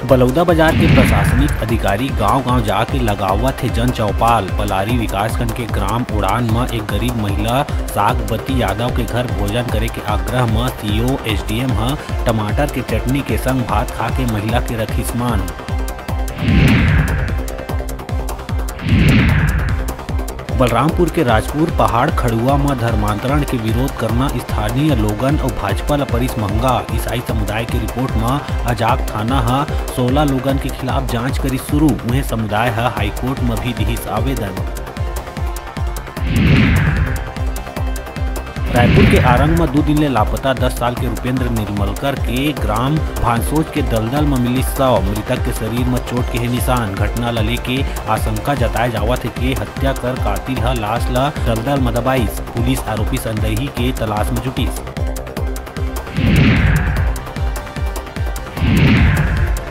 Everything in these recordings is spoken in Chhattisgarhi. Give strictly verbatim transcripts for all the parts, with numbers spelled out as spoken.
बलौदाबाजार के प्रशासनिक अधिकारी गांव-गांव जाके लगावत हे जन चौपाल। पलारी विकासखंड के ग्राम उड़ान म एक गरीब महिला सागवती यादव के घर भोजन करे के आग्रह म सीओ एसडीएम ह टमाटर के चटनी के संग भात खा के महिला के रखिस मान। बलरामपुर के राजपुर पहाड़ खड़ुआ म धर्मांतरण के विरोध करना स्थानीय लोगन अउ भाजपा ल परिस महंगा। ईसाई समुदाय के रिपोर्ट म अजाक थाना ह सोला लोगन के खिलाफ जांच करिस शुरू। उहें, समुदाय ह हाईकोर्ट म भी दिहिस आवेदन। रायपुर के आरंग म दू दिन ले लापता दस साल के रूपेंद्र निर्मलकर के ग्राम भांसोज के दलदल म मिलिस शव। मृतक के शरीर म चोट के हे निशान। घटना ल लेके आशंका जताए जावत हे के हत्या कर कातिल ह लाश ल दलदल म दबाइस। पुलिस आरोपी संदेही के तलाश म जुटिस।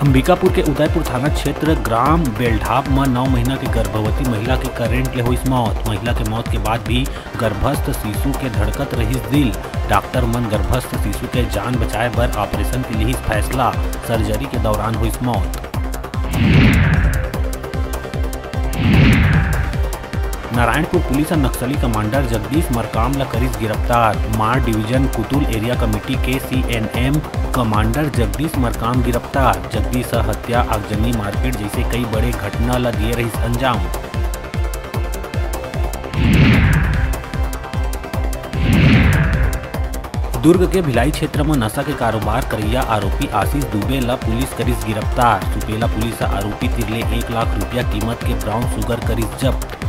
अंबिकापुर के उदयपुर थाना क्षेत्र ग्राम बेलढाब म नौ महीना के गर्भवती महिला के करंट ले होइस मौत। महिला के मौत के बाद भी गर्भस्थ शिशु के धड़कत रहिस दिल। डॉक्टर मन गर्भस्थ शिशु के जान बचाए बर ऑपरेशन के लिहिस फैसला। सर्जरी के दौरान होइस मौत। नारायणपुर पुलिस ह नक्सली कमांडर जगदीश मरकाम ल करिस गिरफ्तार। मार डिवीजन कुतुल एरिया कमेटी के सीएनएम कमांडर जगदीश मरकाम गिरफ्तार। जगदीश ह हत्या, आगजनी, मारपीट जइसे कई बड़े घटना ल दिए रहिस अंजाम। दुर्ग के भिलाई क्षेत्र म नशा के कारोबार करइया आरोपी आशीष दुबे ल पुलिस करिस गिरफ्तार। सुपेला पुलिस ह आरोपी तीर ले एक लाख रुपया कीमत के ब्राउन शुगर करिस जब्त।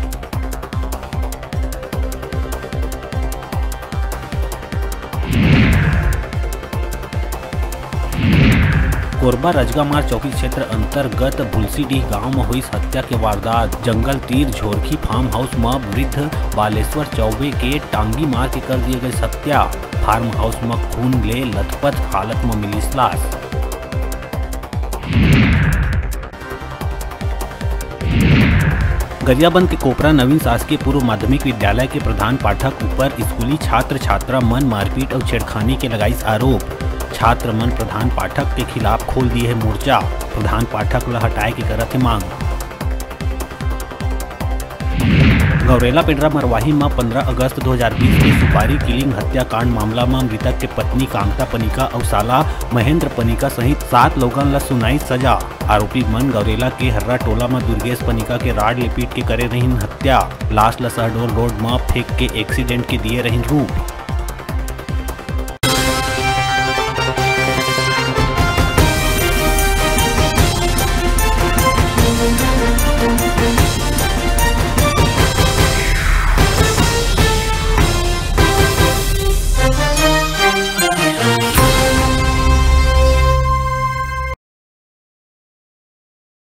कोरबा रजगा मार चौकी क्षेत्र अंतर्गत भुलसीडीह गांव म होइस हत्या के वारदात। जंगल तीर झोरखी फार्म हाउस म वृद्ध बालेश्वर चौबे के टांगी मार के कर दिए गए हत्या। फार्म हाउस म खून ले लथपथ हालत म मिलिस लाश। गरियाबंद के कोपरा नवीन शासकीय पूर्व माध्यमिक विद्यालय के प्रधान पाठक ऊपर स्कूली छात्र छात्रा मन मारपीट अउ छेड़खानी के लगाइस आरोप। छात्र मन प्रधान पाठक के खिलाफ खोल दिए हे मोर्चा। प्रधान पाठक ल हटाए के करत हे मांग। गौरेला पेंड्रा मरवाही म पंद्रह अगस्त दो हज़ार बीस के सुपारी किलिंग हत्याकांड मामला म मृतक के पत्नी कांता पनिका अउ साला महेंद्र पनिका सहित सात लोगन ल सुनाई सजा। आरोपी मन गौरेला के हर्रा टोला म दुर्गेश पनिका के राड ले पीट के करे रहिन हत्या। लाश ल शहडोल रोड म फेंक के एक्सीडेंट के दिए रहिन रूप।